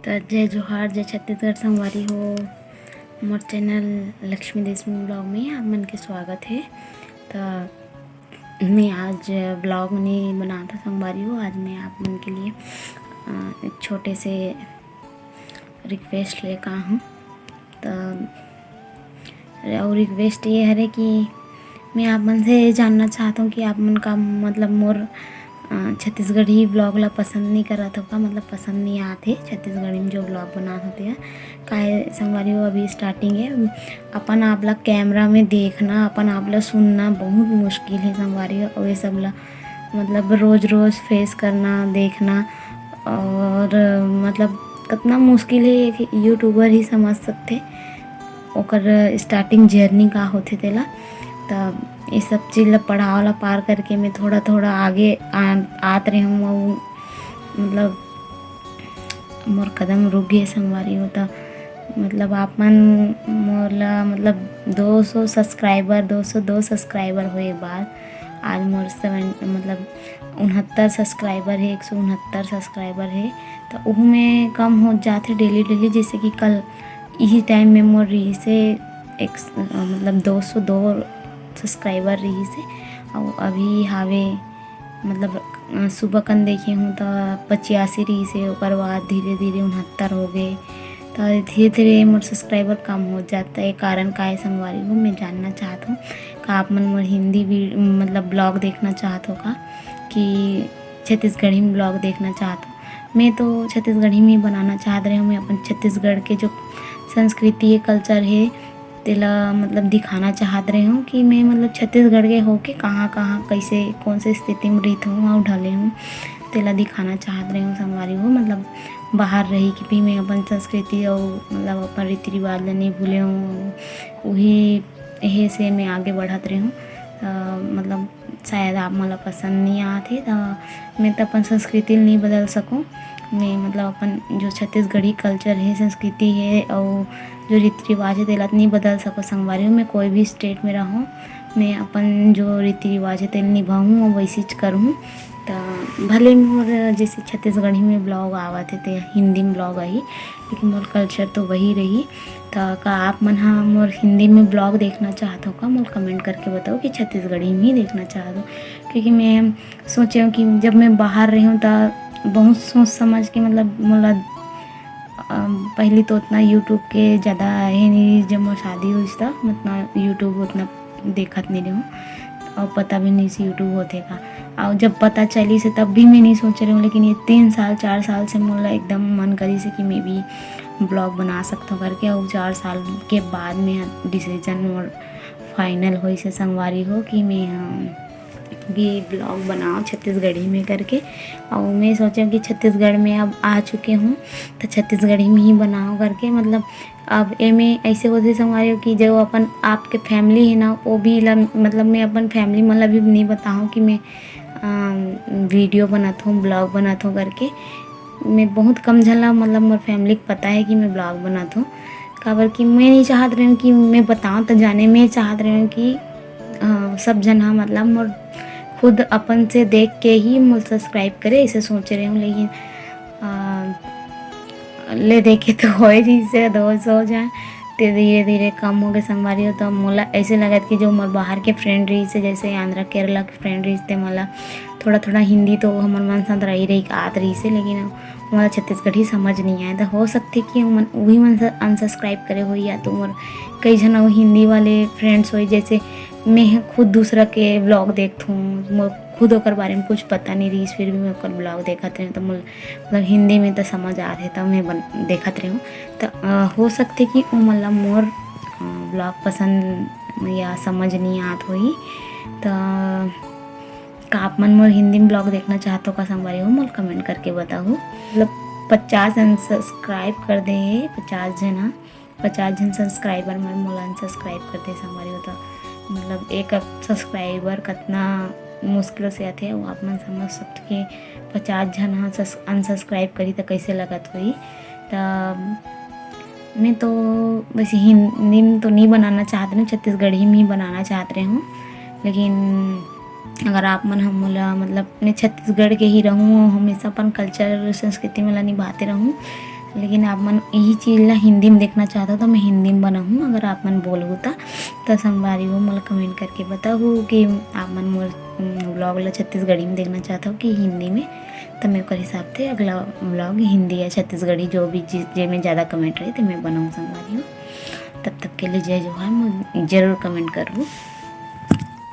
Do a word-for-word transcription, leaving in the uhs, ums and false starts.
त जय जोहार, जय छत्तीसगढ़ संगवारी हो। मोर चैनल लक्ष्मी देशमुख ब्लॉग में आप मन के स्वागत हे। त मैं आज ब्लॉग नहीं बनाता संगवारी हो, आज मैं आप मन के लिए, अ, एक छोटे से रिक्वेस्ट लेकर हूँ। त और रिक्वेस्ट ये हरे कि मैं आप मन से जानना चाहत हूँ कि आप मन का मतलब मोर, अ, छत्तीसगढ़ी ब्लॉग ला पसंद नहीं करत हो का, मतलब पसंद नहीं आत हे छत्तीसगढ़ी में जो ब्लॉग बनात होते हैं। काहे संगवारी हो, अभी स्टार्टिंग है, अपन आप ला कैमरा में देखना, अपन आप ला सुनना बहुत मुश्किल है संगवारी हो, और ये सब ला मतलब रोज रोज फेस करना, देखना, और मतलब कितना मुश्किल है, एक यूट्यूबर ही समझ सकते ओकर स्टार्टिंग जर्नी का होथे तेला। त ये सब चीज ला, पड़ाव ला पार करके मैं थोड़ा थोड़ा आगे आ, आत रहे हूँ। और मतलब मोर कदम रुक गए संगवारी हो, त मतलब आप मन मोला मतलब दो सौ सब्सक्राइबर, दो सौ दो सब्सक्राइबर होए बाद आज मोर सेवन मतलब उनहत्तर सब्सक्राइबर है, एक सौ उनहत्तर सब्सक्राइबर है। त उहू में कम हो जाथे डेली डेली, जैसे कि कल इही टाइम में मोर रही से एक मतलब दो सौ दो सब्सक्राइबर रही से, और अभी हावे मतलब, अ, सुबह कन देखे हूँ त पचासी रहिस हे, ओकर बाद धीरे धीरे उनहत्तर हो गए। त धीरे धीरे मोर सब्सक्राइबर कम हो जाता है, कारण का है संगवारी हो, मैं जानना चाहत हूँ का आप मन मोर हिंदी वी-, मतलब ब्लॉग देखना चाहत हो का, कि छत्तीसगढ़ी में ब्लॉग देखना चाहत हो। मैं तो छत्तीसगढ़ी में ही बनाना चाहत रहे हूँ, मैं अपन छत्तीसगढ़ के जो संस्कृति है, कल्चर है, तेला मतलब दिखाना चाहत रहे हूँ कि मैं मतलब छत्तीसगढ़ के होके कहाँ कहाँ कैसे कौन से स्थिति में रहित हूँ और ढले हूँ, तेला दिखाना चाहत रहे हूँ संगवारी हो। मतलब बाहर रही कि भी मैं अपन संस्कृति और मतलब अपन रीति रिवाज ला नहीं भूले हूँ, वही एहे से मैं आगे बढ़त रहे हूँ। अ, मतलब शायद आप मन ला पसंद नहीं आत हे, त मैं तो अपन संस्कृति ल नहीं बदल सकूँ। मैं मतलब अपन जो छत्तीसगढ़ी कल्चर है, संस्कृति है और जो रीति रिवाज है, तेला तो नहीं बदल सकूँ संगवारी हो। मैं कोई भी स्टेट में रहूँ, मैं अपन जो रीति रिवाज है, तेला निभाऊँ और वैसे च करूँ। त भले मोर जैसे छत्तीसगढ़ी में ब्लॉग आवत है, ते हिंदी में ब्लॉग आही, लेकिन मोर कल्चर तो वही रही। त का आप मन हा मोर हिंदी में ब्लॉग देखना चाहत हो का? मोला कमेंट करके बताओ कि छत्तीसगढ़ी में ही देखना चाहत हो, क्योंकि मैं सोचे हूँ कि जब मैं बाहर रही हूँ त बहुत सोच समझ के मतलब मोला, अ, पहली तो उतना यूट्यूब के ज़्यादा हे नहीं, जब मोर शादी होइस त उतना यूट्यूब उतना देखत नहीं रहूँ और पता भी नहीं से यूट्यूब होथे का। और जब पता चलिस हे तब भी मैं नहीं सोचे रहूँ, लेकिन ये तीन साल चार साल से मोला एकदम मन करिस हे कि मैं भी ब्लॉग बना सकत हूँ करके। और चार साल के बाद में डिसीजन मोर फाइनल होइस हे संगवारी हो कि मैं, अ, भी ब्लॉग बनाओ छत्तीसगढ़ी में करके। और मैं सोचे कि छत्तीसगढ़ में अब आ चुके हूँ तो छत्तीसगढ़ी में ही बनाओ करके। मतलब अब एमे ऐसे होथे संगवारी हो कि जो अपन आपके फैमिली है ना, वो भी ला, मतलब मैं अपन फैमिली मन ला भी नहीं बताऊँ कि मैं, अम, वीडियो बनात हूँ, ब्लॉग बनात हूँ करके। मैं बहुत कम झन ला मतलब मोर फैमिली के पता है कि मैं ब्लॉग बनात हूँ, काबर कि मैं नहीं चाहत रहे हूँ कि मैं बताऊँ तो जाने, मैं चाहत रहे हूँ कि, अ, सब झन हा मतलब मोर खुद अपन से देख के ही मोर सब्सक्राइब करे, ऐसे सोचे रहे हूँ। लेकिन, अ, ले देखे तो होए रहिस हे दो सौ झन, ते धीरे धीरे कम हो गए संगवारी हो। तो मोला ऐसे लगत कि जो मोर बाहर के फ्रेंड रहिस हे, जैसे आंध्रा केरला के फ्रेंड रहिस, ते मोला थोड़ा थोड़ा हिंदी तो हमर मन साथ रही रही के आत रहिस हे, लेकिन मोला छत्तीसगढ़ी समझ नहीं आए। तो हो सकथे कि उमन, उही मन से अनसब्सक्राइब करे होही, या तो मोर कई झन अउ हिंदी वाले फ्रेंड्स होही, जैसे मैं ह खुद दूसरा के ब्लॉग देखथूँ, मोर खुद ओकर बारे में कुछ पता नहीं रहिस, फिर भी मैं ओकर ब्लॉग देखत रहे, तो मोला मतलब हिंदी में तो समझ आत हे, तब मैं बन-, देखत रहे हूँ। तो, अ, हो सकथे कि उमन ला मोर, अ, ब्लॉग पसंद या समझ नहीं आत होही। तो का आप मन मोर हिंदी में ब्लॉग देखना चाहत हो का संगवारी हो? मोला कमेंट करके बताहू। मतलब पचास अनसब्सक्राइब कर दे हे, पचास झन हा, पचास झन सब्सक्राइबर मन मोला अनसब्सक्राइब कर दे संगवारी हो। तो मतलब एक सब्सक्राइबर कतना मुश्किल से आथे, वो आप मन समझ सकते कि पचास झन हा सस-, अनसब्सक्राइब करी तो कैसे लगत होही। तो मैं तो वैसे हिंदी में तो नहीं बनाना चाहत रहे हूँ, छत्तीसगढ़ी में ही बनाना चाहत रहे हूँ। लेकिन अगर आप मन ह मोला, मतलब, मैं छत्तीसगढ़ के ही रहूँ, हमेशा अपन कल्चर, संस्कृति मन ला निभाते रहूँ, लेकिन आप मन यही चीज़ ला हिंदी में देखना चाहत हो, तो मैं हिंदी में बनाहूँ। अगर आप मन बोलहू त, त संगवारी हो, मोला कमेंट करके बताहू कि आप मन मोर, उम, व्लॉग ला छत्तीसगढ़ी में देखना चाहत हो कि हिंदी में, त मैं ओकर हिसाब से अगला व्लॉग हिंदी या छत्तीसगढ़ी, जो भी चीज़ जेमे ज़्यादा कमेंट रही, तो मैं बनाऊँ संगवारी हो। तब तक के लिए जय जोहार, मोर जरूर कमेंट करहू।